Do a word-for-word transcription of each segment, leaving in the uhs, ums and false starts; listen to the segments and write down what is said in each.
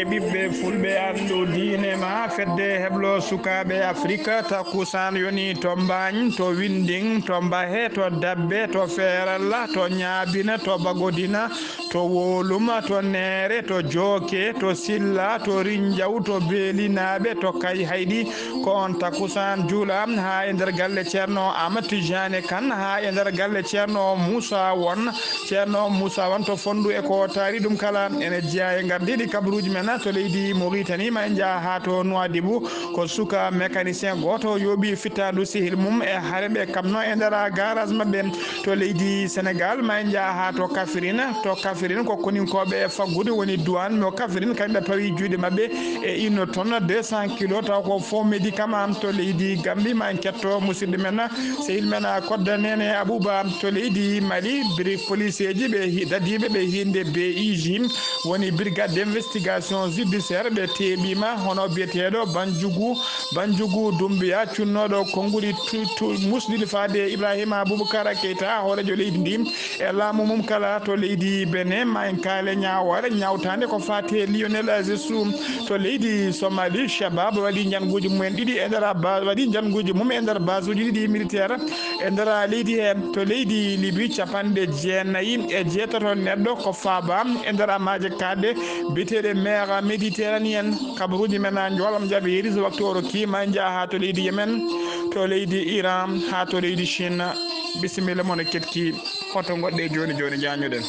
Ɓiɓɓe fulɓe, anndu diine ma. Fedde heblo sukaaɓe Afrik, takkusaan yoni to Mbaañ, to Winnding, to Mbahe, to Dabbe, to Feeralla, to Ñaabina, to Bagodina, to Woluma, to Neere, to Jooke, to Silla, to Rinjaw, to Beelinaaɓe, to Kayhayɗi. Ko on takkusaan juula haa e nder galle Ceerno Ahmad Tijaani Kan, haa e nder galle Ceerno Muusa Won. Ceerno Muusa Won to Fonndu e ko taari ɗum kala. Ene jeyaa e ngardiiɗi kabaruuji men to leydi Moritani, ma en njaha haa to Nuwaadibu. Ko suka mécanicien gooto yooɓi fittaandu sehil mum e hare ɓe kamno e nder garage maɓɓe. To leydi Senegal, ma en njaha haa to Kaffrine. To Kaffrine, ko koninkooɓe e faggudu woni douane mo Kaffrine, kamɓe pawi juuɗe maɓɓe e une tonne deux cents kilos, taw ko faux médicament. To leydi Gambie, ma en ketto musidɗo men, sehil men, Kodda Nene Abuba. To leydi Mali, biri policeeji ɓe hi-, dadiiɓe ɓe hiinde B I J, woni Brigade d'Investigation Judiciaire, ɓe teeɓiima hono biyeteeɗo Banjugu, Banjugu Dumbiya, cunnooɗo konnguɗi tu-, tu-, musɗiɗi faade Ibrahima Boubacar Keita, hooreejo leydi ndi, e laamu mum kala. To leydi Benin, ma en kaale ñaawoore ñaawtaande ko faati e Lionel Azissou. To leydi Somali, Shabab waɗi njannguuji mumen ɗiɗi e nder ba-, waɗi njannguuji mum e nder basuuji ɗiɗi militaire e nder leydi he. To leydi Libi, capanɗe jeenayi e jeetato neɗɗo ko faaba e nder maaje kaaɗɗe biyeteeɗe mer Méditerranéenne. Kabaruuji men njoolam jaɓi yeris waktu o rokki, ma en njaha haa to leydi Yemen, to leydi Iran, haa to leydi Chine. Bisimilla mon e ketki. Hoto ngoɗɗe jooni jooni, jaañoɗen.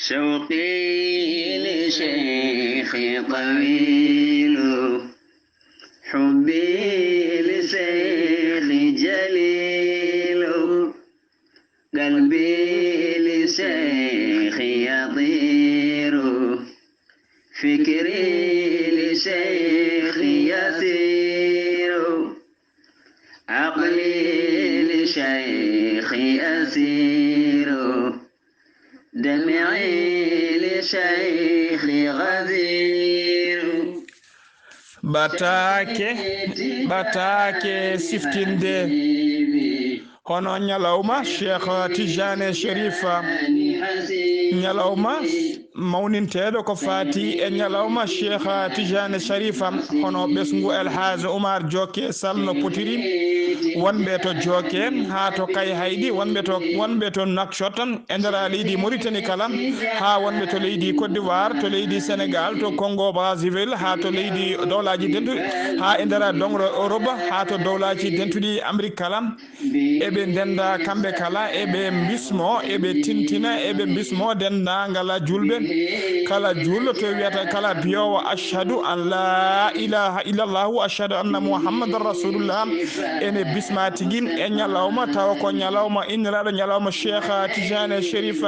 شوقي لشيخ طويل، حبي لشيخ جليل، قلبي لشيخ يطير، فكري لشيخ يسير، عقلي لشيخ أسير، دمعي لشيخ غزير. Ɓataake, ɓataake siftinde hono ñalawma Cheikh Tijane Chérif, ñalawma mawninteeɗo ko faati e ñalawma Cheikh Tijane Chérif, hono ɓesngu El Hadj Oumar Jokke Sall no potiri, wonɓe to Jokke haa to Kayhayɗi, wonɓe to, wonɓe to Nouakchott, e nder leydi Mauritanie kala, haa wonɓe to leydi Côte d'Ivoire, to leydi Sénégal, to Congo Brazzaville, haa to leydi Dowlaaji Dentuɗi, haa e nder doŋre Europe, haa to Dowlaaji Dentuɗi Amérique kala. Eɓe ndennda kamɓe kala, eɓe mbismo, eɓe tintina, eɓe mbismo denndaangal juulɓe. Kala juulɗo to wiyata, kala biyoowo, "Ashhadu an la ilaha illallah wa ashhadu anna Muhammadan Rasulullah," ene bisma tigi e ñalawma, tawa ko ñalawma inniraaɗo ñalawma Cheikh Tijane Chérif.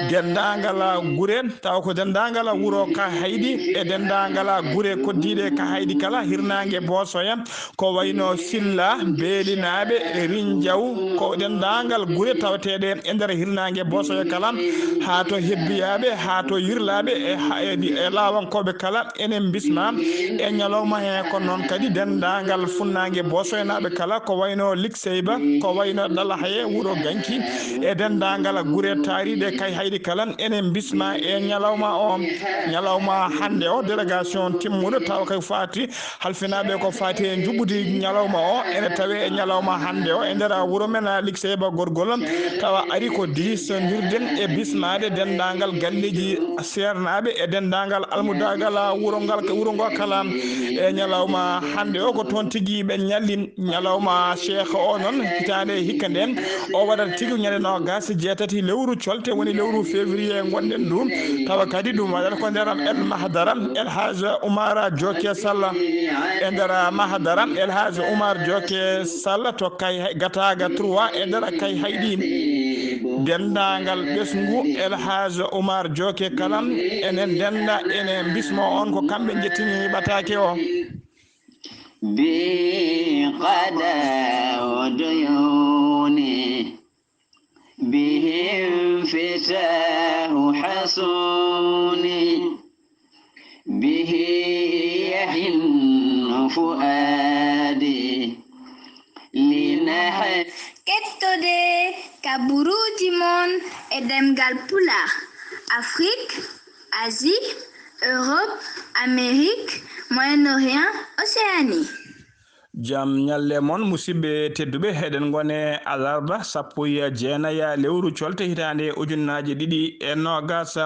Denndaangal gure, tawa ko denndaangal wuro Kayhayɗi e denndaangal gure koddiiɗe Kayhayɗi kala, hirnaange Boosoya, ko wayno Silla, Beelinaaɓe, Rinjaw, ko denndaangal gure tawateeɗe e nder hirnaange Boosoya kala, haa to Hebbiyaaɓe, haa to Yirlaaɓe, e ha-, e, e Laawankooɓe kala, enen mbisma e ñalawma he. Kono noon kadi denndaangal funnaange Boosoyanaaɓe kala, ko wayno Likseyba, ko wayno Ɗalahaye, wuro Ganki, e denndaangal gure taariiɗe Kayhayɗi kala, enen mbisma e ñalawma o. Ñalawma hannde o, délégation timmuɗo tawa kay faati halfinaaɓe ko faati e njuɓɓudi ñalawma o, ene tawe e ñalawma hannde o e nder wuro men Likseyba Gorgol, tawa ari ko diisondirde e bismaade denndaangal galleeji seernaaɓe e denndaangal almudaagal wuro ngal, wuro ngo kala. E ñalawma hannde o, ko toon tigi ɓe ñalli ñalawma Cheikh o noon, hitaande hikka nde o waɗata tigi ñande noogaas e jeetati lewru colte, woni lewru février ngonɗen ndu, tawa kadi ɗum waɗata ko nder El Mahdara, El Hadj Oumar Jokke Sall. E nder Mahdara, El Hadj Oumar Jokke Sall to Kay, Gataaga trois e nder Kayhayɗi. Denndaangal ɓesngu El Hadj Oumar Jokke kala, enen ndennda, ene mbismo on ko kamɓe njettini ɓataake o. بي قضاء ديوني، به انفتاح حصوني، به يحن فؤادي، Kettude kabaruuji mon e ɗemngal Pulaar, Afrik, Asie, Europe, Amérique, Moyen-Orient, Océanie. Jam ñalle mon, musidɓe tedduɓe, eɗen ngone alarba sappo e jeenayi lewru colte hitaande ujunnaaje ɗiɗi e noogas.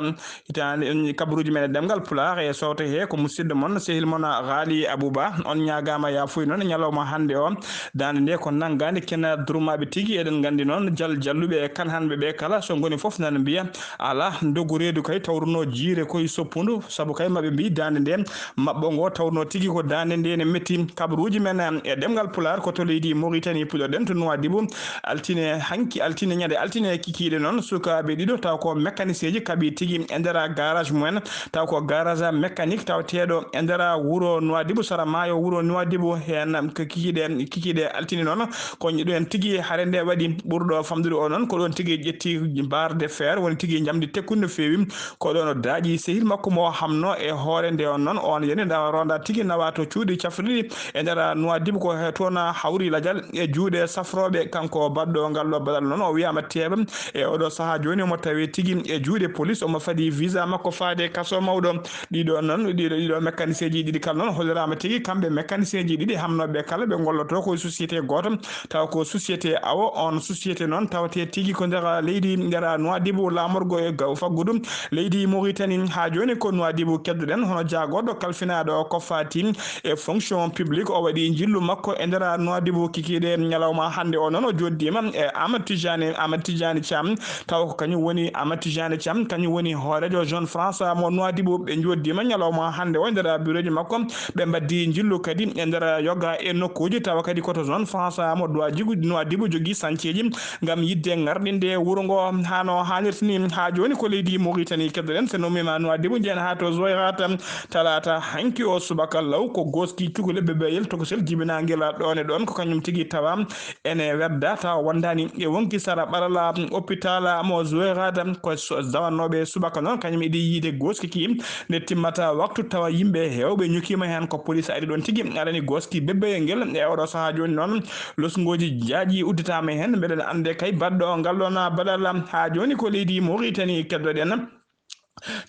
Hitaande, kabaruuji men e ɗemngal Pulaar e sowte he ko musidɗo mon, sehil mon Ghali Abouba. On ñaagaama yaafuya noon e ñalawma hannde o. Daande nde ko nanngaande kena durmaaɓe tigi. Eɗen nganndi noon jal jalluɓe e kalhanɓe ɓe kala so ngoni fof nana mbiya, alaa ndogu reedu kay tawruno jiire koye soppundu, sabu kay maɓe mbi daande nde maɓɓo ngo tawno tigi ko daande nde ne metti. Kabaruuji men e ɗemngal Pulaar ko to leydi Mauritanie puɗɗoɗen to Nouadhibou. Altine hanki, altine, ñande altine kikiiɗe noon, sukaaɓe ɗiɗo taw ko mécanicien ji kaɓi tigi e nder garage mumen, taw ko garage mécanique tawteeɗo e nder wuro Nouadhibou, sara maayo wuro Nouadhibou. Heen ko kikiiɗe, kikiiɗe altine noon, ko ɗo en tigi hare nde waɗi. Ɓurɗo famɗude o noon ko ɗoon tigi ƴetti barre de fer, woni tigi njamndi tekkundi no feewi. Ko ɗoon o daaƴi sehil makko mo hamno e hoore nde on noon, on yani nda ronda tigi nawa to cuuɗi cafriɗi e nder Nouadhibou, ko he toon hawri lajal e juuɗe safrooɓe. Kanko baɗɗo ngal ɗo baɗal noon, o wiyaama teeɓa e oɗo sahaa jooni, omo tawi tigi e juuɗe police, omo fadi visa makko faade kaso mawɗo. Ɗiɗo noon, ɗiɗo, ɗiɗo mécanicien ji ɗiɗi kala noon holliraama tigi kamɓe mécanicien ji ɗiɗi hamnooɓe kala ɓe ngolloto ko e société gooto, taw ko société awo. On société noon tawte tigi ko nder leydi, nder Nouadhibou, laamorgo e gaw faggudu leydi Mauritanie. Haa jooni ko Nouadhibou keddoɗen, hono jaagorɗo kalfinaaɗo ko faati e fonction publique, o waɗi njillu makko e nder Nouadhibou kikiiɗe ñalawma hannde o noon. O jooɗdiima e Amadou Tidiane, Amadou Tidiane Thiam, taw ko kañum woni Amadou Tidiane Thiam, kañum woni hooreejo Zone France mo Nouadhibou. Ɓe njooɗdiima ñalawma hannde o e nder bureauji makko. Ɓe mbaddi njillu kadi e nder yoga e nokkuuji, tawa kadi ko to Zone France mo Nouadhibou, Nouadhibou jogii sañceeji ngam yiɗde ngarɗinde wuro ngo hano haanirta ni. Haa jooni ko leydi Mauritanie keddoɗen, so nommiima Nouadhibou, njeyen haa to Zouérate. Talaata hanki o subaka law, ko gooski cukule bebeyel tokosel jibinaangel ɗoon e ɗoon, ko kañum tigi tawa ene wedda, tawa wondaani e wonki sara ɓalala hôpital mo Zouérate. Ko so-, dawannooɓe subaka noon, kañum iɗi yiide gooski ki nde timmata waktu, tawa yimɓe heewɓe ñokiima heen. Ko police ari ɗoon tigi, arani gooski bebeyel ngel. E oɗo sahaa jooni noon, losngooji jaaƴi udditaama heen. Mbeɗen annde kay baɗɗo ngal ɗoon baɗal. Haa jooni ko leydi Mauritanie keddoɗen.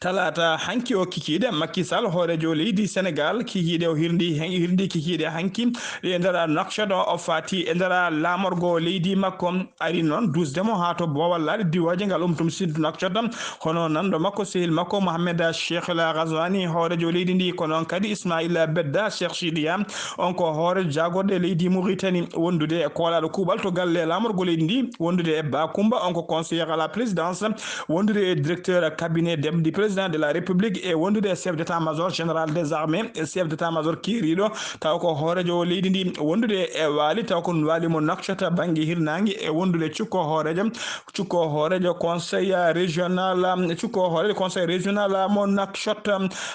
Talaata hanki o kikiiɗe, Macky Sall, hooreejo leydi Sénégal, kikiiɗe o hirndi, hirndi kikiiɗe hanki e nder Nouakchott, o faati e nder laamorgo leydi makko. Ari noon duusde mo haa to boowal laaɗe diwooje ngal umtum sintu Nouakchott. Hono nanndo makko, sehil makko Mohamed Cheikh El Ghazouani, hooreejo leydi ndi, ko noon kadi Ismaïla Bedda Cheikh Sidiya, on ko hooreejo jaagorɗe leydi Mauritanie, wondude e koolaaɗo kuuɓal to galle laamorgo leydi ndi, wondude e Ba Coumba, on ko conseiller à la présidence, wondude e directeur cabinet deputy président de la République, e wondude e chef d'état-major général des armées, e chef d'état-major keeriiɗo, taw ko hooreejo leydi ndi, wondude e waali, taw ko waali mo Nouakchott bannge hirnaange, e wondude cukko hooreejo, cukko hooreejo conseil régional, cukko hooreejo conseil régional mo Nouakchott.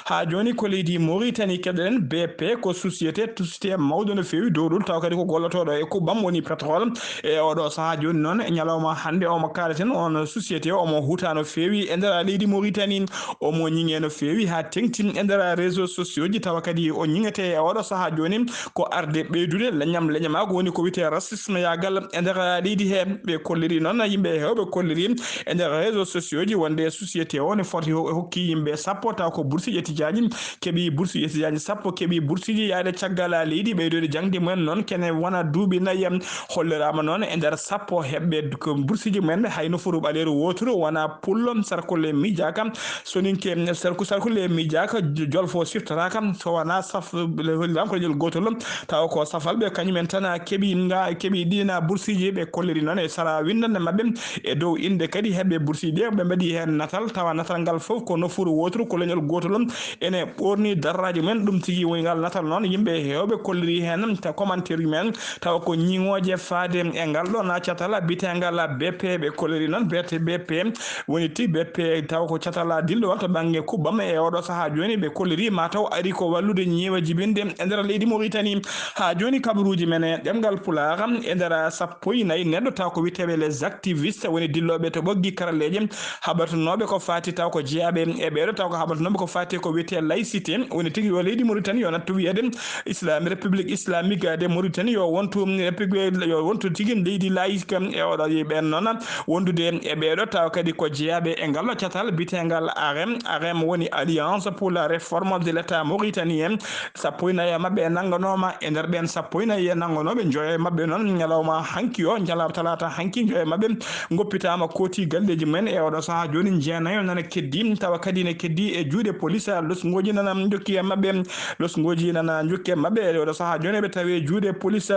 Haa jooni ko leydi Mauritanie keɗoɗen. B P ko société, société mawɗo no feewi dowlol, taw kadi ko gollotooɗo e kuɓɓam woni pétrole. E oɗo sahaa jooni noon, e ñalawma hannde omo kaaleten, on société omo huuta no feewi e nder leydi Mauritanie, omo ñiŋe no feewi haa teŋti e nder réseaux sociaux ji, tawa kadi o ñiŋete e oɗo sahaa jooni ko arde ɓeydude leñam leñamaagu, woni ko wiyetee racisme yaagal e nder leydi he. Ɓe kolliri noon, yimɓe heewɓe kolliri e nder réseaux sociaux ji wonde société o ne foti ho-, hokki yimɓe sappo, taw ko bursiiji étudiants ji keɓi, bursiiji étudiants ji sappo keɓi bursiiji yaade caggal leydi, ɓeydude jaŋde mumen noon kene wona duuɓi nayi. Holliraama noon e nder sappo heɓɓe ko bursiiji mumen hay nofuru ɓaleeru wooturu wona pullo, sarkulle miijaaka, soninke sarku-, sarkulle miijaaka, jo-, jolfo sirtoraaka, so wona saf-, holliram ko leñol gootol, tawa ko safalɓe kañumen tan keɓi nga, keɓi ɗiin bursiiji. Ɓe kolliri noon e sara winndannde maɓɓe e dow innde kadi heɓɓe bursiiji ɗe, ɓe mbaɗi heen natal, tawa natal ngal fof ko nofuru wooturu, ko leñol gootol, ene ɓoorni darraaji mumen. Ɗum tigi woni ngal natal noon, yimɓe heewɓe kolliri heen ta commentaire men, tawa ko ñiŋooje faade e ngal ɗo na catal biteegal B P. Ɓe kolliri noon B P, B P woni ti B P, tawa ko catal Wala dillo wata bannge kubbam e oɗo sahaa jooni, ɓe kolliri ma taw ari ko wallude ñiiwa jibinde e nder leydi Mauritanie. Haa jooni kabaruuji men e ɗemngal Pulaar, e nder sappo e nayi neɗɗo taw ko wiyeteeɓe les activistes, woni dillooɓe to ɓoggi karalleeje, haɓatunooɓe ko faati taw ko jeyaaɓe e ɓeeɗo taw ko haɓatunooɓe ko faati ko wiyetee laïcité, woni tigi yo leydi Mauritanie yo nattu wiyeede Islam, République Islamique de Mauritanie yo wontu république, yo wontu tigi leydi laïque. E oɗo yi ɓen noon wondude e ɓeeɗo taw kadi ko jeyaaɓe e ngal catal bitengal arem. Arem woni Alliance pour la Réforme de l'État Mauritanien. Sappo e nayi e maɓɓe nannganooma, e nder ɓen sappo e nayi e nannganooɓe, njoyo e maɓɓe noon ñalawma hanki o, ñalawma talaata hanki, njoyo e maɓɓe ngoppitaama kooti galleeji mumen. E oɗo sahaa jooni, jeenayo nana keddi, tawa kadi ne keddi e juuɗe police. Losngooji nana njokki e maɓɓe, losngooji nana njokki e maɓɓe. E oɗo sahaa jooni, ɓe tawi e juuɗe police.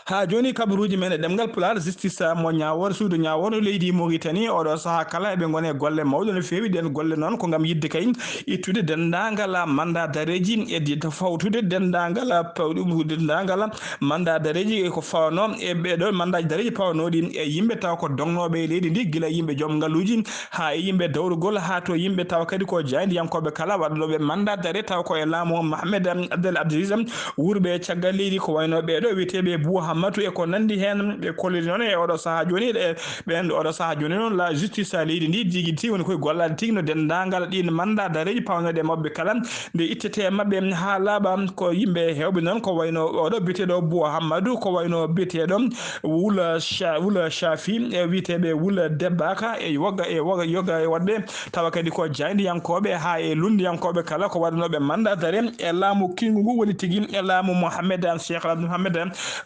Haa jooni, kabaruuji men e ɗemngal Pulaar, justice mo ñaawoore, suudu ñaawoore leydi Mauritanie, oɗo sahaa kala eɓe ngoni e golle mawɗe no feewi. Ɗen golle noon ko ngam yiɗde kay ittude denndaangal mandat d'arrêtji, e di-, fawtude denndaangal pawɗi, denndaangal mandat d'arrêtji e ko fawanoo e ɓeeɗo mandat d'arrêtji pawanooɗi e yimɓe taw ko dognooɓe e leydi ndi, gila yimɓe joom ngaluuji haa e yimɓe dawrugol, haa to yimɓe taw kadi ko jaayndiyankooɓe kala waɗanooɓe mandat d'arrêt taw ko e laamu Mohamed Abdel Abdelaziz, wuurɓe caggal leydi, ko wayno ɓeeɗo wiyeteeɓe Bou Hammatou e ko nanndi heen. Ɓe kolliri noon e oɗo sahaa jooni, e ɓeen oɗo sahaa jooni noon, la justice leydi ndi jigiti woni koye gollaade tigi no denndaangal ɗiin mandat d'arrêtji pawanooɗi e maɓɓe kala, nde ittete e maɓɓe haa laaɓa. Ko yimɓe heewɓe noon, ko wayno oɗo biyeteeɗo Bou Hammatou, ko wayno biyeteeɗo Wula Cha-, Wula Chafi, e wiyeteeɓe Wula Debbaka, e Woga, e Woga, Yoga e woɗɓe, tawa kadi ko jaayndiyankooɓe haa e lunndiyankooɓe kala ko waɗanooɓe mandat d'arrêt e laamu kiinngu ngu, woni tigi e laamu Mohamed Cheikh Abdou Mohamed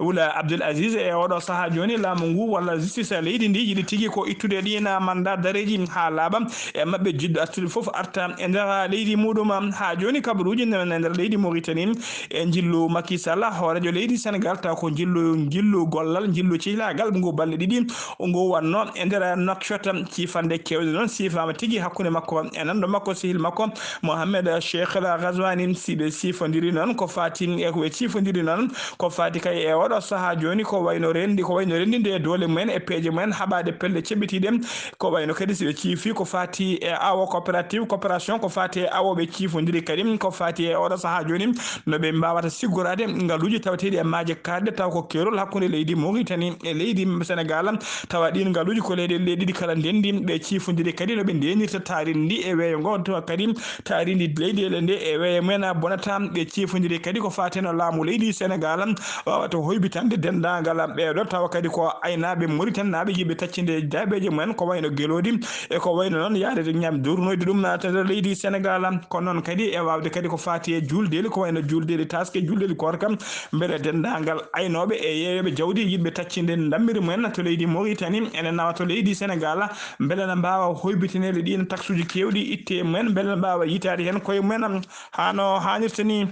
Wula Abdel Aziz. E oɗo sahaa jooni, laamu ngu walla justice leydi ndi yiɗi tigi ko ittude ɗiin mandat d'arrêtji haa laaɓa e maɓɓe, jiɗɗo artude fof arta e nder leydi muɗum. Haa jooni kabaruuji nana e nder leydi Mauritanie e njillu Macky Sall, hooreejo leydi Senegal, taw ko njillu, njillu gollal, njillu cihlaagal ngu balɗe ɗiɗi ngu wonno e nder Nouakchott. Ciifande keewɗe noon siifaama tigi hakkunde makko e nanndo makko, sehil makko Mohamed Cheikh El Ghazouani. Si ɓe siifondiri noon ko faati e ko ɓe ciifondiri noon ko faati kay e oɗo sahaa jooni, ko wayno renndi, ko wayno renndinde e doole mumen e peeje mumen, haɓaade pelle ceɓɓitiiɗe. Ko wayno kadi si ɓe ciifi ko faati e awo coopérative, coopération, ko faati e awo ɓe ciifondiri kadi ko faati e oɗo sahaa jooni no ɓe mbaawata siggoraade ngaluuji tawateeɗi e maaje kaaɗɗe, taw ko keerol hakkunde leydi Mauritanie e leydi Senegal, tawa ɗiin ngaluuji ko leyɗeele ɗe ɗiɗi kala ndenndi. Ɓe ciifondiri kadi no ɓe ndeenirta taarindi ndi e weeyo ngo, tawa kadi taarindi leyɗeele nde e weeyo mumen bonata. Ɓe ciifondiri kadi ko faati no laamu leydi Senegal waawata hoybitande denndaangal ɓeeɗo, tawa kadi ko aynaaɓe Mauritanie naaɓe yiɗɓe taccinde daabeeje mumen, ko wayno geloodi e ko wayno noon yaade ñaam durnoyde ɗum naata nder leydi Senegal. Kono noon kadi e waawde kadi ko faati e juuldeeli, ko wayno juuldeeli taaske, juuldeeli koorka, mbele denndaangal aynooɓe e yeeyooɓe jawdi yiɗɓe taccinde ndammiri mumen to leydi Mauritanie, ene nawa to leydi Senegal, mbele na mbaawa hoybitineede ɗiin taksuuji keewɗi itte e mumen, mbele na mbaawa yiytaade heen koye mumen haa no haanirta ni.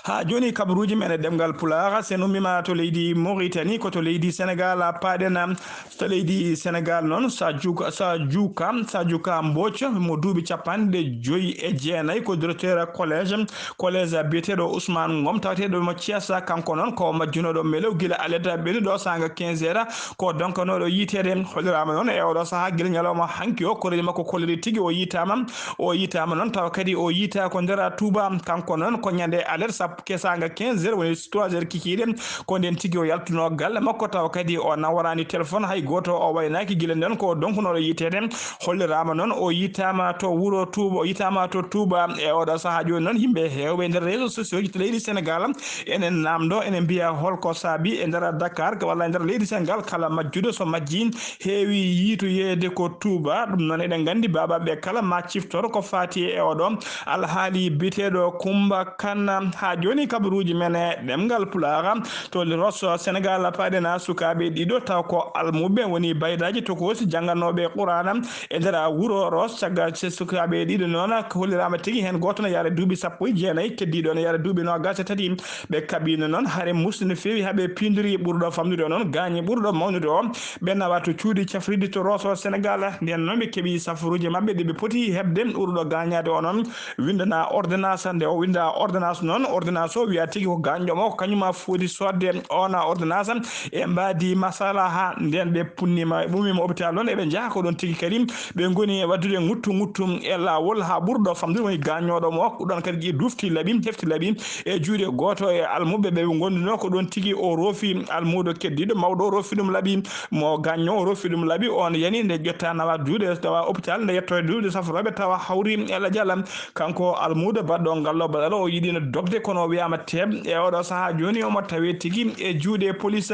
Haa jooni, kabaruuji men e ɗemngal Pulaar, so en ummiima to leydi Mauritanie, ko to leydi Senegal paaɗen. To leydi Senegal noon, Sadio Ka, Sadio Ka, Sadio Ka Mbodj, mo duuɓi cappanɗe joyi e jeenayi, ko directeur collège, collège biyeteeɗo Ousmane Ngom, taweteeɗo mo Thiès. Kanko noon ko majjunooɗo melew gila alet ɓennuɗo saanga quinze heures, ko donkanooɗo yiyteede. Holliraama noon e oɗo sahaa gila ñalawma hanki o, koreeji makko kolliri tigi o yiytaama. O yiytaama noon tawa kadi o yiytaa ko nder Touba. Kanko noon ko ñande alet sappo ke saanga quinze heures, woni trois heures kikiiɗe, ko nden tigi o yaltunoo galle makko, tawa kadi o naworaani téléphone hay gooto, o waynaaki gila nden ko o donkunooɗo yiyteede. Holliraama noon o yiytaama to wuro Touba, o yiytaama to Touba. E oɗo sahaa jooni noon yimɓe heewɓe e nder réseaux sociaux ji to leydi Senegal enen naamndo, enen mbiya holko saabi e nder Dakar walla e nder leydi Senegal kala majjuɗo so majjii heewi yiitoyeede ko Touba. Ɗum noon eɗen nganndi baabaaɓe kala ma ciftor ko faati e oɗo alhaali biyeteeɗo Kumba Kan. Haa jooni kabaruuji men e ɗemngal Pulaar to Rosso Senegal paaɗen sukaaɓe ɗiɗo taw ko almuɓɓe woni baydaaji tokoosi jannganooɓe Quraana e nder wuro Rosso. Caggal sukaaɓe ɗiɗo noon holliraama tigi heen gooto no yaara duuɓi sappo e jeenayi, keddiiɗo no yaara duuɓi noogaas e tati. Ɓe kaɓiino noon hare musde no feewi haa ɓe piindori. Ɓurɗo famɗude o noon gaañi, ɓurɗo mawnude o ɓe nawa to cuuɗi cafrirɗi to Rosso Senegal. Nden noon ɓe keɓi safaruuji maɓɓe ɗe ɓe poti heɓde. Ɓurɗo gaañaade o noon winndana ordonnance. Nde o winnda ordonnance noon, ordonnance o wiya tigi ko gaañɗo mo ko kañum ma foti sodde ona ordonnance e mbaadi masala ha nden ɓe punnima ɓumima hôpital ɗon eɓe njaha ko ɗon tigi kadi ɓe ngoni waddude nguttu nguttu e lawol ha ɓurɗo famdude woni gaañoɗo mo ɗon kadi ƴi dufti laaɓi hefti laaɓi e juuɗe goto e almuɓe ɓe ɓe gonduno ko ɗon tigi o roofi almuudo keddiɗo mawɗo o roofi ɗum laaɓi mo gaaño o roofi ɗum laaɓi on yani nde ƴetta nawa duuɗe tawa hôpital nde yetto e duuɗe safroɓe tawa hawri e lajal kanko almuudo baɗɗo ngallo baɗal o yiɗino dogde kono o wiyama teeb e oɗo saaha joni omo tawe tigi e juuɗe police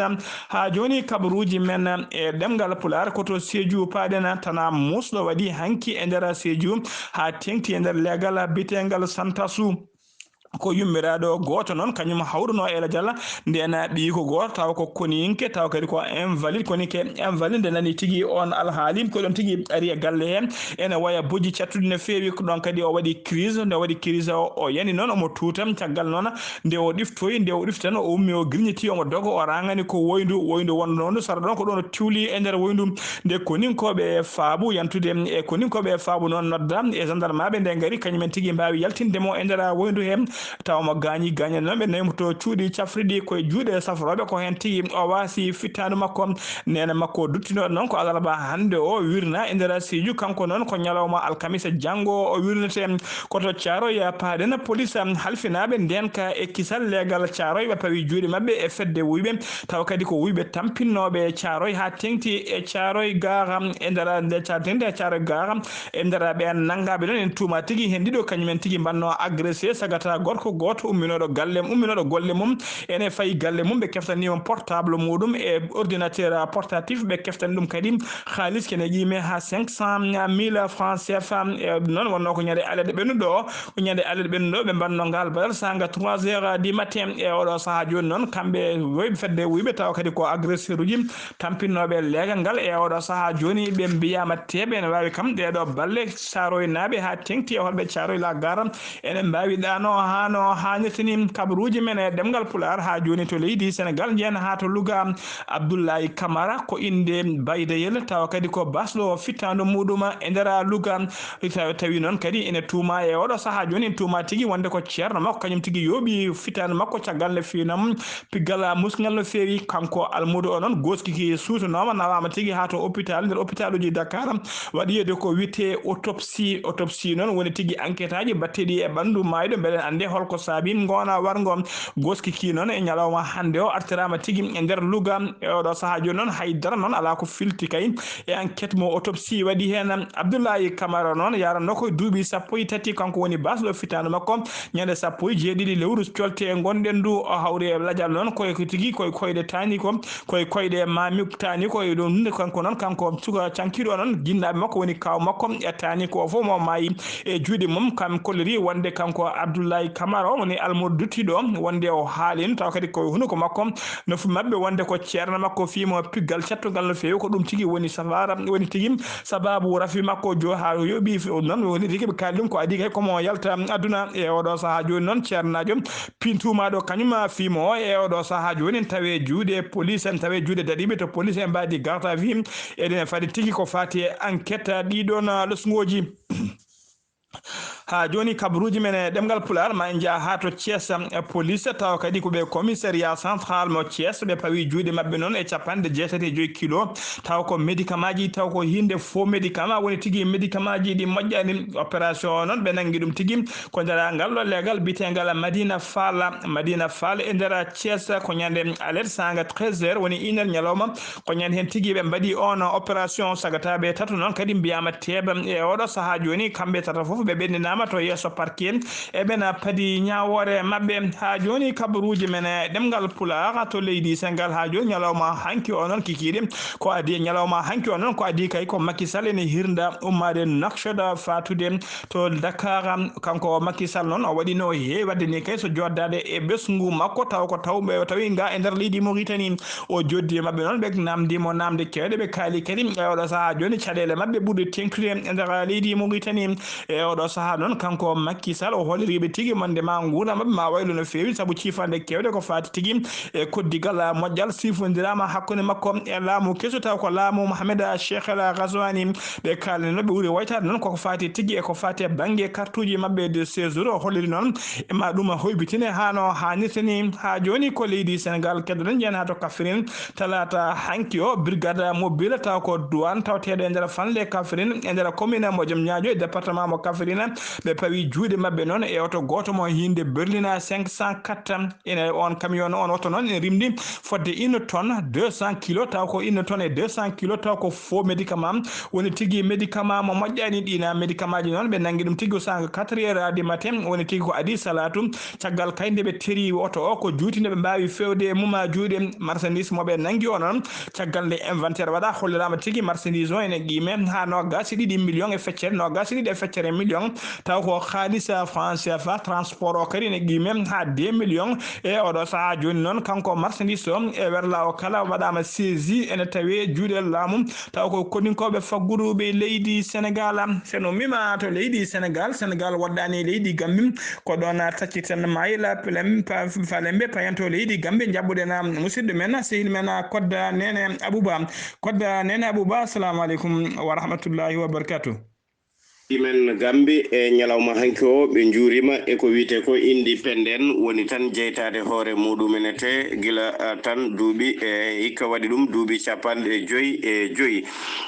ha joni kabaruji men e ɗemgal pulaar koto seeju paɗen tana musɗo waɗi hanki e nder seeju ha tengti e nder leegal bitegal santasu ko yummiraɗo goto noon kañum hawruno e lajal nden ɓiyi ko goto taw ko koninke taw kadi ko invalide koninke invalide nde nani tigi on alhaali ko ɗon tigi ari e galle he ene waya bojji cattuɗi no feewi ko ɗon kadi o waɗi crise nde waɗi crise o o yani noon omo tuuta caggal noon nde o ɗiftoyi nde o ɗifti tan o ummi o girñiti omo dogo o rangani ko woyndu woyndu wonnoondu sara ɗon ko ɗon o tiwli e nder woyndu nde koninkoɓe faabu yantude e koninkoɓe faabu noon nodda e gendarmaɓe nde ngari kañumen tigi mbawi yaltinde mo e nder woyndu he tawa mo gaañi gaañani noon ɓe nawi mo to cuuɗi cafriɗi koye juuɗe safroɓe ko hen tigi o wasi fittandu makko nene makko duttinoɗo noon ko alarba hande o wirna e nder siiju kanko noon ko ñalawma alkamisa janngo o wirnete koto caaroya paaɗen police halfinaɓe nden ka e kisal leegal caaroy ɓe pawi juuɗe maɓɓe e fedde wuyɓe tawa kadi ko wuyɓe tampinnoɓe caaroy ha tengti e caaroy gaara e nder nde tengti e caaroy gaara e nder ɓen nanngaɓe ɗon en tuuma tigi hen ɗiɗo kañumen tigi mbanno agressé sagata gorko goto umminoɗo galle umminoɗo golle mum ene fayi galle mum ɓe keftanima portable muɗum e ordinateur portatif ɓe keftani ɗum kadi haalis kene ƴiime ha cinq cent mille francs cfa e noon wonno ko ñande alede ɓennuɗo o ko ñande alede ɓennuɗo ɓe mbanno ngal baɗal sanga trois heures du matin e oɗo saaha joni noon kamɓe woyɓe fedde wuyɓe tawa kadi ko agresseur uji tampinnoɓe leegal ngal e oɗo saaha joni ɓe mbiyama teɓe ene wawi kam ɗeɗo balle caroynaɓe ha tengti e holɓe caroy la gara ene mbawi ɗano hano hannirta ni kabaruji men e ɗemgal pulaar ha joni to leydi sénégal jeena ha to louga abdoullahi camara ko inde baydayel tawa kadi ko basɗo fittandu muɗum e nder louga tawi noon kadi ene tuuma e oɗo saaha joni en tuuma tigi wonde ko ceerno makko kañum tigi yooɓi fittandu makko caggal nde finam piggal musgal no feewi kanko almudo o noon goskiki suutanoma nawama tigi ha to hôpital nder hôpitaluji dakar waɗi yiyde ko wiyete autopsie autopsie noon woni tigi enquête aji batteɗi e ɓandu mayɗo mbeɗen ande holko saabi gona wargo goskiki noon e ñalawma hande o artirama tigi e nder louga e oɗo saaha joni noon haydara noon ala ko filti kay e enquête mo autopsie waɗi hen abdoullahi camara noon yaranno ko duuɓi sappo e tati kanko woni basɗo fittandu makko ñande sappo e jeeɗiɗi lewru colte e gonɗen ndu o hawri e lajal noon koye ko tigi koye koyɗe tani ko koye koyɗe mami tani ko e ɗum hunde kanko noon kanko suka cankiɗo noon jinnaɓe makko woni kaw makko e tani ko o fof mo maayi e juuɗe mum kam kolliri wonde kanko abdoullahi camara o woni almudo duttiɗo wonde o haalino tawa kadi ko hunuko makko no fu maɓɓe wonde ko ceerno makko fimo piggal cattugal no feewi ko ɗum tigi woni safara woni tigi sababu rafi makko jo ha yoɓi noon woni tigi ɓe kaali ɗum ko adi kay komo yalta aduna e oɗo saaha joni noon ceernajo pintumaɗo kañum fimo o e oɗo saaha joni tawe juuɗe police en tawe juuɗe daɗiɓe to police en mbaadi garde à vue eɗen fadi tigi ko fati e enquête ɗiɗon losgoji ha joni kabaruji men e ɗemgal pular ma en jaa ha to thies police tawa kadi ko ɓe commissariat central mo thies ɓe pawi juuɗe maɓɓe noon e capanɗe jeetati e joyi kilo taw ko médicament ji taw ko hinde faux médicament woni tigi médicament ji ɗi moƴƴani opération o noon ɓe nangi ɗum tigi ko nderangal ɗo leegal bitegal madina fala madina fal e nder thies ko ñande alet sanga treize heures woni inel ñalawma ko ñande hen tigi ɓe mbaɗi on opération sagataɓe tato noon kadi mbiyama teeba e oɗo saaha joni kamɓe tata foof ɓe ɓendinama to yeeso parquet eɓena paadi ñawore maɓɓe ha joni kabaruji men e ɗemgal pular to leydi sénégal ha joni ñalawma hanki o noon kikiɗe ko adi e ñalawma hanki o noon ko adi kay ko makisal ene hirda ummade nakchoda fatude to dakar kanko makisal noon o waɗino heewi wadde ni kay so joddade e ɓesngu makko taw ko tawɓe o tawi nga e nder leydi mauritanie o joddi e maɓɓe noon ɓe namdimo namde kewɗe ɓe kaali kadi e oɗo saaha joni caɗele maɓɓe ɓurɗe teŋtude e nder leydi mauritanie e oɗo saaha Noon kanko Macky Sall o holliriiɓe tigi wonde ma nguurndam maɓɓe ma waylu no feewi, sabu ciifaande keewɗe ko faati tigi e koddigal moƴƴal sifondiraama hakkunde makko e laamu keso, taw ko laamu Mohamed Cheikh El Ghazouani. Ɓe kaalani no ɓe ɓuri waytaade noon koko faati tigi e ko faati e bannge kartuuji maɓɓe de séjour. O holliri noon e ma ɗum hoybitine haa no haanirta ni. Haa jooni ko leydi Sénégal keddoɗen, njeyen haa to Kaffrine. Talaata hanki o, brigade mobile taw ko douane tawteeɗo e nder falnde Kaffrine, e nder commune mo Diamniadio e département mo Kaffrine, ɓe pawi juuɗe maɓɓe noon e oto gooto mo hiinde Berlina cinq cent quatre. Ene on camion, on oto noon ene rimdi fodde une tonne deux cents kilo, taw ko une tonne et deux cents kilo, taw ko faux médicament, woni tigi médicament mo moƴƴani. Ɗina médicament ji noon ɓe nangi ɗum tigi ko sanga quatre heures du matin, woni tigi ko adi salatu. Caggal kay nde ɓe teri oto o, ko juuti nde ɓe mbaawi fewde e mum haa juuɗe marchandise mo ɓe nangi o noon. Caggal nde inventaire waɗa, holliraama tigi marchandise o ene qiime haa noogaas e ɗiɗi million e feccere, noogaas e ɗiɗi e feccere million. Taw ko haalisa franc C F A, transport o kadi ene qiime haa deux million. E oɗo sahaa jooni noon, kanko marchandise o e werla o kala waɗaama saisie, ene tawe juuɗe laamu. Taw ko koninkooɓe fagguduɓe leydi Sénégal. Sen ummima to leydi Sénégal, Sénégal waɗɗani leydi Gambie. Ko ɗon tacciten Mayla Pelem-, Pa-, Falembe payanto leydi Gambie. Jaɓɓuɗen musidɗo men, sehil men, Kodda Nene Abuba. Kodda Nene Abuba, assalamu aleykum wa rahmatullahi wa barakatuh. Imen Gambi e ñalawma hanki o, ɓe njuurima e ko wiyetee ko independent, woni tan jeytaade hoore muɗumen ete gila, ah, tan duuɓi, e hikka waɗi ɗum duuɓi capanɗe joyi e joyi.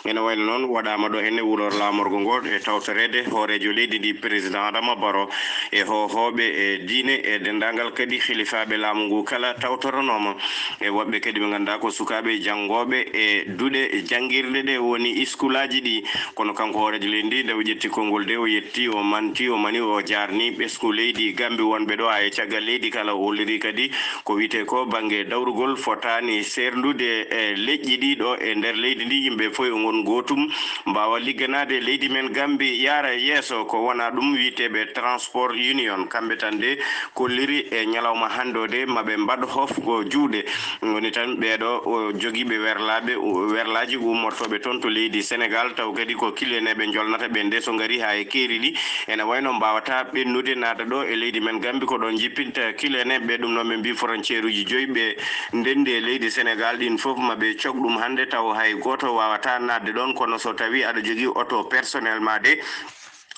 Ene wayno noon waɗaama ɗo henne wulor laamorgo ngo e tawtoreede hooreejo leydi ndi, président Adama Barrow, e hoohooɓe e diine e denndaangal kadi hilifaaɓe laamu ngu kala tawtoronooma. E woɓɓe kadi ɓe ngannduɗaa ko sukaaɓe janngooɓe e duɗe janngirɗe ɗe woni iskulaaji ɗi. Kono kanko hooreejo leydi ndi, nde o ƴetti konngol de, o yetti, o manti, o mani, o jaarni ɓesngu leydi Gambi wonɓe ɗo haa e caggal leydi kala. O holliri kadi ko wiyetee ko bannge dawrugol fotaani seerndude e leƴƴi ɗi ɗo e nder leydi ndi, yimɓe fof yo ngon gootum, mbaawa ligganaade leydi men Gambi yaara yeeso. Ko wona ɗum wiyeteeɓe Transport Union, kamɓe tan de kolliri e ñalawma hannde o de, ma ɓe mbaɗ hofgo juuɗe. Woni tan ɓeeɗo o jogiiɓe werlaaɓe, o, werlaaji ummortooɓe toon to leydi Sénégal, taw kadi ko kiliyaneeɓe njolnata ɓe nde so ngari haa e keeri ɗi. Ene wayno mbaawataa ɓennude naata ɗo e leydi men Gambi, ko ɗoon njippinta kiliyaneeɓe ɓe. Ɗum noon ɓe mbii frontière uji joyi ɓe ndenndi e leydi Sénégal ɗin fof ma ɓe cog ɗum hannde, taw hay gooto waawataa naatde ɗoon. Kono so tawii aɗa jogii oto personnel ma de,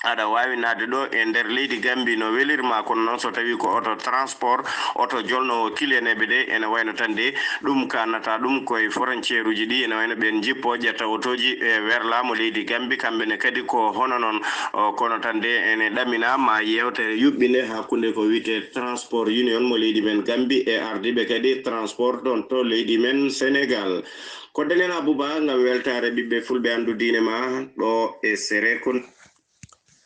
aɗa waawi naatde ɗo e nder leydi Gambi no welirma, kono noon so tawii ko oto transport, oto jolnoowo kiliyaneeɓe de, ene wayno tan de ɗum kaanata ɗum koye frontière uji ɗi, ene wayno ɓeen njippo ƴetta otooji e werlaama leydi Gambi, kamɓe ne kadi ko hono noon. O, kono tan de ene ɗamina ma yeewtere yuɓɓinde hakkunde ko wiyetee Transport Union mo leydi men Gambi e ardiiɓe kadi transport ɗoon to leydi men Sénégal. Ko Daniel Abouba ngam weltaare ɓiɓɓe fulɓe anndu diine ma ɗo e Serekunda.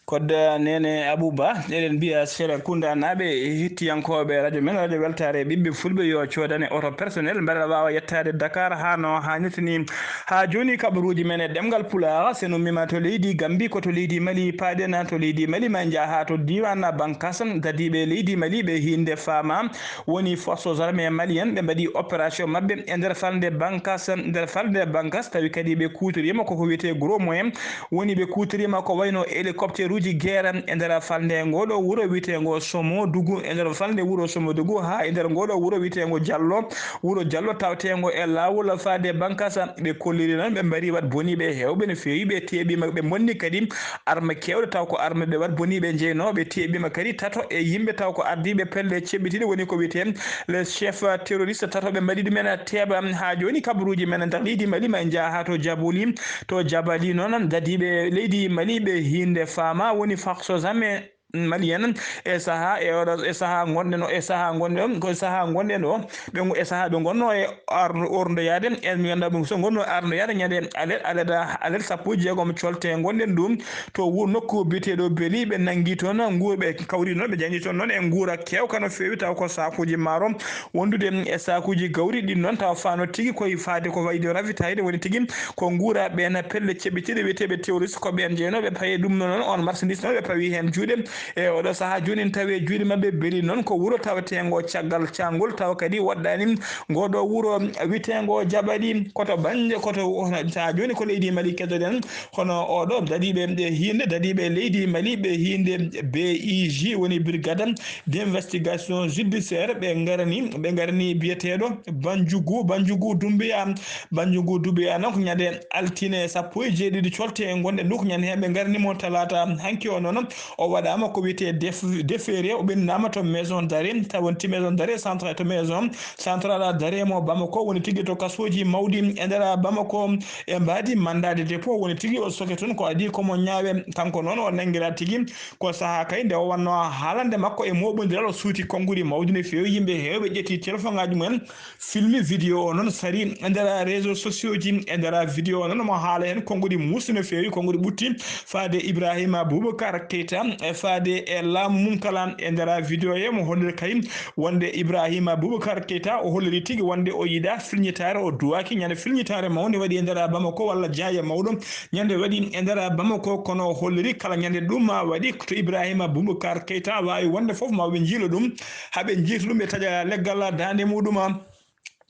Kodda Nene Abouba, eɗen mbiya Serekunda naaɓe e hettiyankooɓe radio men, radio weltaare ɓiɓɓe fulɓe, yo coodane oto personnel, mbeɗa waawa yettaade Dakar haa no haanirta ni. Haa jooni kabaruuji men e ɗemngal Pulaar, sen ummima to leydi Gambi, ko to leydi Mali paaɗen, to leydi Mali ma njaha to diiwaan Bankas, dadiiɓe leydi Mali ɓe hiinde faama, woni forces armées maliennes, ɓe mbaɗi opération maɓɓe e nder falnde Bankas, nder falnde Bankas, tawi kadi ɓe kuutoriima koko wiyetee gros moyen, woni ɓe kuutoriima ko wayno hélicoptère uji guerre e nder falnde ngo ɗo wuro wiyeteengo Somodugu, e nder falnde wuro Somodugu haa e nder ngo ɗo wuro wiyeteengo Jallo, wuro Jallo tawteengo e laawol faade Bankas. Ɓe kolliri noon ɓe mbaɗi wat boniiɓe heewɓe no feewi, ɓe teeɓiima, ɓe mbonni kadi arme keewɗe, taw ko arme ɓe wat boniiɓe jeynoo, ɓe teeɓiima kadi tato e yimɓe, taw ko ardiiɓe pelle ceɓɓitiiɗe, woni ko wiyetee les chefs terroristes tato, ɓe mbaɗi ɗumen teeɓa. Haa jooni kabaruuji men nder leydi Mali ma njaha to Jaboli, to Jabali noon, dadiiɓe leydi Mali ɓe hiinde faama, woni forces armées maliennes e sahaa, e oɗo, e sahaa ngonɗen o, e sahaa ngonɗen o, ko e sahaa ngonɗen o, ɓe ngo-, e sahaa ɓe ngonno e ar-, orndoyaade, e mi anndaa ɗum, so ngonno e arndoyaade ñande alet, alet, alet sappo e jeegom colte ngonɗen ɗum to wu-, nokku biyeteeɗo Beli, ɓe nanngi toon nguur, ɓe kawri noon, ɓe jañi toon noon e nguura keewka no feewi, taw ko saakuuji maaro wondude e saakuuji gawri ɗin noon, taw faano tigi koye faade ko wayde ravitaayde, woni tigi ko nguura ɓeen pelle ceɓɓitiiɗe wiyeteeɓe terroriste, ko ɓeen jeynooɓe paye ɗum noon, on marchandise noon ɓe pawi heen juuɗe. E oɗo sahaa jooni, tawi e juuɗe maɓɓe Beri noon ko wuro taweteengo caggal caangol, tawa kadi woɗɗaani ngoo ɗoo wuro wiyeteengo Jaɓaɗi, koto bannge, koto sahaa jooni ko leydi Mali keɗoɗen. Hono oɗo dadiiɓe e hiinde, dadiiɓe leydi Mali ɓe hiinde B I J, woni Brigade d'Investigation Judiciaire, ɓe ngarani, ɓe ngarani biyeteeɗo Banjugu, Banjugu Dumbiya. Banjugu Dumbiya noon ko ñande altine sappo e jeeɗiɗi colte ngonɗen ɗo, ko ñande heen ɓe ngarani mo talaata hanki o noon. O waɗaama ko wiyetee def-, defeere, o ɓenndaama to maison d'arrêt, taw wonti maison d'arrêt central, to maison central d'arrêt mo Bamako, woni tigi to kasooji mawɗi e nder Bamako, e mbaadi mandat de dépôt, woni tigi o soke toon, ko adii ko mo ñaawe. Kanko noon o nanngiraa tigi ko sahaa kay nde o wannoo haalande makko e mooɓondiral, o suuti konnguɗi mawɗi no feewi, yimɓe heewɓe ƴetti telefoŋaaji mumen, filmi vidéo o noon sari e nder réseaux sociaux ji, e nder vidéo o noon mo haala heen konnguɗi muusɗi no feewi, konnguɗi ɓutti faade Ibrahima Boubacar Keita, e faade e laamu mum kala. E nder vidéo he mo holliri kay wonde Ibrahima Boubacar Keita o holliri tigi wonde o yiɗaa filñitaare, o duwaaki ñande filñitaare mawnde waɗi e nder Bamako walla jaaye mawɗo ñande waɗi e nder Bamako, kono o holliri kala ñande ɗum waɗi to Ibrahima Boubacar Keita waawi wonde fof ma ɓe njiilo ɗum, haa ɓe njiyta ɗum, ɓe taƴa leggal daande muɗum.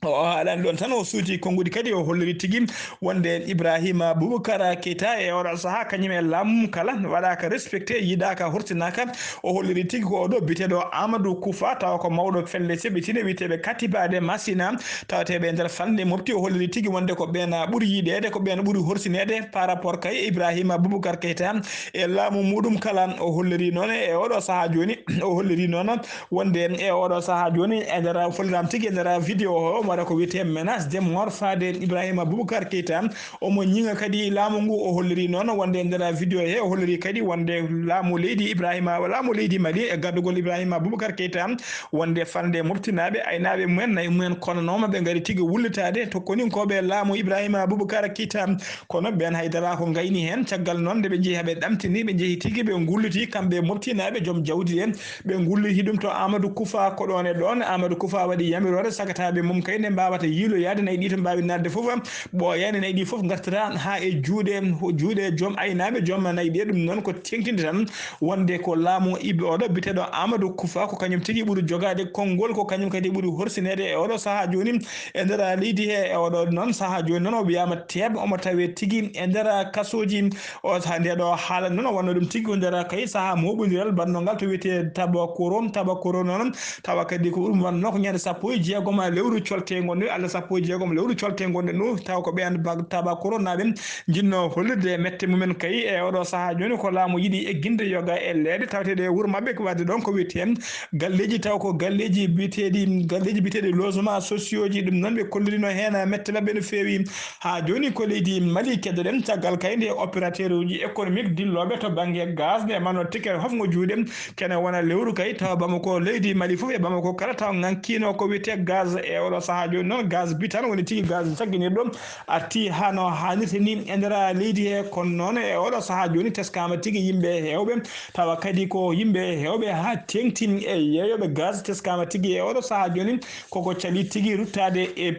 O haalani ɗoon tan, o suuti konnguɗi kadi, o holliri tigi wonde Ibrahima Boubacar Keita e oɗo sahaa kañum e laamu mum kala waɗaaka respecté, yiɗaaka, hortinaaka. O holliri tigi ko oɗo biyeteeɗo Amadou Koufa, tawa ko mawɗo felle seɓɓitine wiyeteeɓe Katibaade Masina, tawateeɓe e nder falnde Mopti. O holliri tigi wonde ko ɓeen ɓuri yiɗeede, ko ɓeen ɓuri horsineede par rapport kay e Ibrahima Boubacar Keita e laamu muɗum kala. O holliri noon e oɗo sahaa jooni, o holliri noon wonde e oɗo sahaa jooni e nder, holliraama tigi e nder vidéo o, omo waɗa ko wiyetee menace de mort faade Ibrahima Boubacar Keita. Omo ñiŋa kadi laamu ngu, o holliri noon wonde e nder vidéo he, o holliri kadi wonde laamu leydi Ibrahima, laamu leydi Mali e gardugol Ibrahima Boubacar Keita, wonde falnde moftinaaɓe, aynaaɓe mumen, nayi mumen kononooma, ɓe ngari tigi wullitaade to koninkooɓe laamu Ibrahima Boubacar Keita. Kono ɓeen hay dara ko ngayni heen. Caggal noon nde ɓe njehi haa ɓe ɗamtini, ɓe njehi tigi ɓe ngulluti kamɓe moftinaaɓe joom jawdi en, ɓe ngulluti ɗum to Amadou Koufa. Ko ɗoon e ɗoon Amadou Koufa waɗi yamiroore sagataaɓe mum kay nde mbaawata yiiloyaade nayi ɗi to mbaawi naatde fof, ɓooyaani nayi ɗi fof ngartata haa e juuɗe, juuɗe joom aynaaɓe, joom nayi ɗe. Ɗum noon ko teeŋtinde tan wonde ko laamu iɓe oɗo biyeteeɗo Amadou Koufa, ko kañum tigi ɓuri jogaade konngol, ko kañum kadi ɓuri horsineede e oɗo sahaa jooni e nder leydi he. E oɗo noon sahaa jooni noon o wiyaama teeɓ, omo tawee tigi e nder kasooji. O sahaa nde ɗo haala noon o wonno ɗum tigi ko nder kay sahaa mooɓondiral baɗnongal to wiyetee Tabakoro. Tabakoro noon tawa kadi ko ɗum wonno ko ñande sappo e jeegom lewru colte ngonɗo, Allah, sappo e jeegom lewru colte ngonɗo ɗo, tawa ko ɓeen ba-, Tabakoro naaɓe njinnoo hollirde e mette mumen kay e oɗo sahaa jooni ko laamu yiɗi egginde yoga e leeɗe tawateeɗe e wuro maɓɓe, ko waɗde ɗoon ko wiyetee galleeji, taw ko galleeji biyeteeɗi, galleeji biyeteeɗi logement sociaux ji. Ɗum noon ɓe kollirino heen mette maɓɓe no feewi. Haa jooni ko leydi Mali keddoɗen, caggal kay nde opérateur uji économique dillooɓe to bannge gaz nde manno ticket hofngo juuɗe, kene wona lewru kay tawa Bamako, leydi Mali fof e Bamako kala taw ŋaŋkiino ko wiyetee gaz. E oɗo sahaa jooni noon gaz bitan woni tigi gaz cagginirɗo arti haa no haanirta ni e nder leydi he. Kono noon e oɗo sahaa jooni teskaama tigi yimɓe heewɓe, tawa kadi ko yimɓe heewɓe haa teeŋti e yeeyooɓe gaz teskaama tigi e oɗo sahaa jooni. Koko cali tigi ruttaade e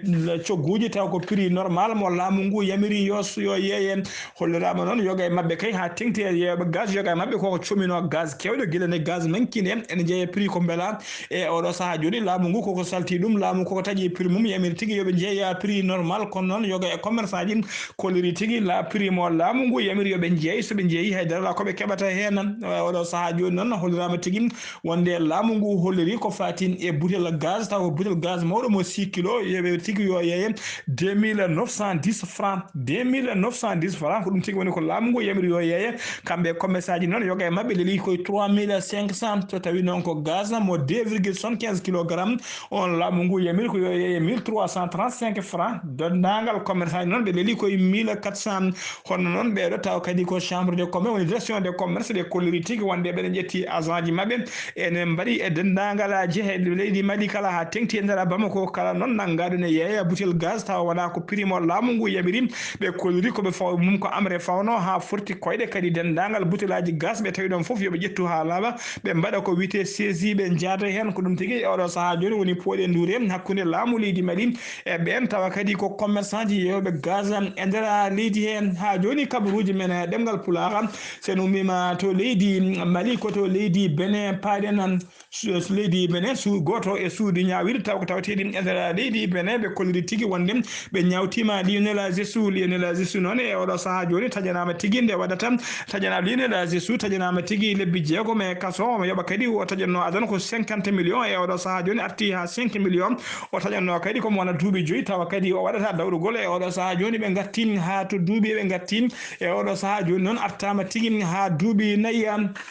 cogguuji, taw ko prix normal mo laamu ngu yamiri yo s-, yo yeeye. Holliraama noon yoga e maɓɓe kay haa teeŋti e yeeyooɓe gaz, yoga e maɓɓe koko cominoo gaz keewɗo gila nde gaz mankinde ene jeeya prix ko mbela. E oɗo sahaa jooni laamu ngu koko salti ɗum, laamu koko taƴi prix mum, yamiri tigi yo ɓe njeeya prix normal. Kono noon yoga e commerçant ji kolliri tigi la prix mo laamu ngu yamiri yo ɓe njeey, so ɓe njeeyi hay dara alaa ko ɓe keɓata heen. E oɗo sahaa jooni noon holliraama tigi wonde laamu ngu holliri ko faati e butel gaz, taw ko butel gaz mawɗo mo six kilo, yo ɓe tigi yo yeeye deux mille neuf cent dix francs, deux mille neuf cent dix francs, ko ɗum tigi woni ko laamu ngu yamiri yo yeeye. Kamɓe commerçant ji noon yoga e maɓɓe leli koye trois mille cinq cents, so tawi noon ko gaz mo deux virgule soixante-quinze kilogramme, on laamu ngu yamiri ko yo yeeye mille trois cent trente-cinq francs. Denndaangal commerçant ji noon ɓe leli koye mille quatre cents. Kono noon ɓeeɗo taw kadi ko chambre de commerce, woni direction de commerce, ɓe kolliri tigi wonde ɓeɗen ƴetti agent ji maɓɓe, ene mbaɗi e denndaangal jehe leydi Mali kala haa teeŋti e nder Bamako kala noon nanngaɗo ne yeeya butel gaz tawa wona ko prix mo laamu ngu yamiri. Ɓe kolliri ko ɓe faw mum ko amre fawno haa forti koyɗe kadi denndaangal butelaaji gaz ɓe tawi ɗon fof yo ɓe ƴettu haa laaɓa, ɓe mbaɗa ko wiyetee saisie, ɓe njaata heen. Ko ɗum tigi e oɗo sahaa jooni woni pooɗe nduure hakkunde laamu leydi Mali, e ɓeen tawa kadi ko commerçant ji yeeyooɓe gaz e nder leydi hee. Haa jooni kabaruuji men e ɗemngal Pulaar, so en ummiima to leydi Mali, ko to leydi Benin paaɗen, su-, leydi Benin, su-, gooto e suudu ñaawirɗe taw ko taweteeɗi e nder leydi Benin, ɓe kolliri tigi wonde ɓe ñaawtiima Lionel Azissou. Lionel Azissou noon e oɗo sahaa jooni taƴanaama tigi nde waɗata taƴanaama Lionel Azissou, taƴanaama tigi lebbi jeegom e kaso. Omo yoɓa kadi, o taƴannoo adana ko cinquante millions, e oɗo sahaa jooni arti haa cinq millions. O taƴannoo kadi ko mo wona duuɓi joyi, tawa kadi o waɗata dawrugol. E oɗo sahaa jooni ɓe ngarti haa to duuɓi ɓe ngarti. E oɗo sahaa jooni noon artaama tigi haa duuɓi nayi.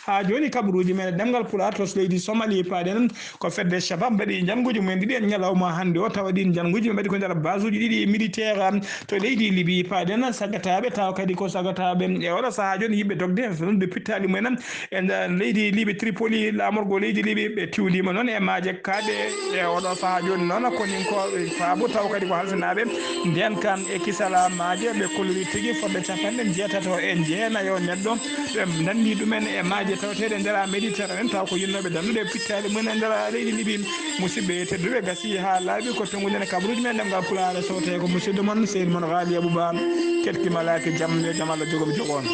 Haa jooni kabaruuji men e ɗemngal Pulaar to leydi Somali paaɗen, ko fedde Shabab mbaɗi njannguuji mumen ɗiɗi e ñalawma hannde o, tawa ɗiin njannguuji ɓe mbaɗi ko nder basuuji ɗiɗi militaire to leydi Libi paaɗen. Sagataaɓe tawa kadi ko sagataaɓe e oɗo sahaa jooni yiɗɓe dogde e fewndo pittaali mumen e nder leydi Libi, Tripoli, laamorgo leydi Libi, ɓe tiwliima noon e maaje kaaɗe. E oɗo sahaa jooni noon, koninkooɓe faabo taw kadi ko halfinaaɓe ndeenka e kisal maaje, ɓe kolliri tigi fodde capanɗe jeetato e jeenayo neɗɗo ɓe ndanndi ɗumen e maaje tawateeɗe nder Méditerranée, taw ko yinnooɓe danndude pittaali mumen e nder leydi Libi. Musidɓe tedduɓe, gasi haa laaɓi ko tonngude e kabaruuji men ɗemngal Pulaar, sowte ko musidɗo mon, sehil mon Ghali Abouba. Keɗki malaaki jam, yo jam Allah jogo mi jogo on.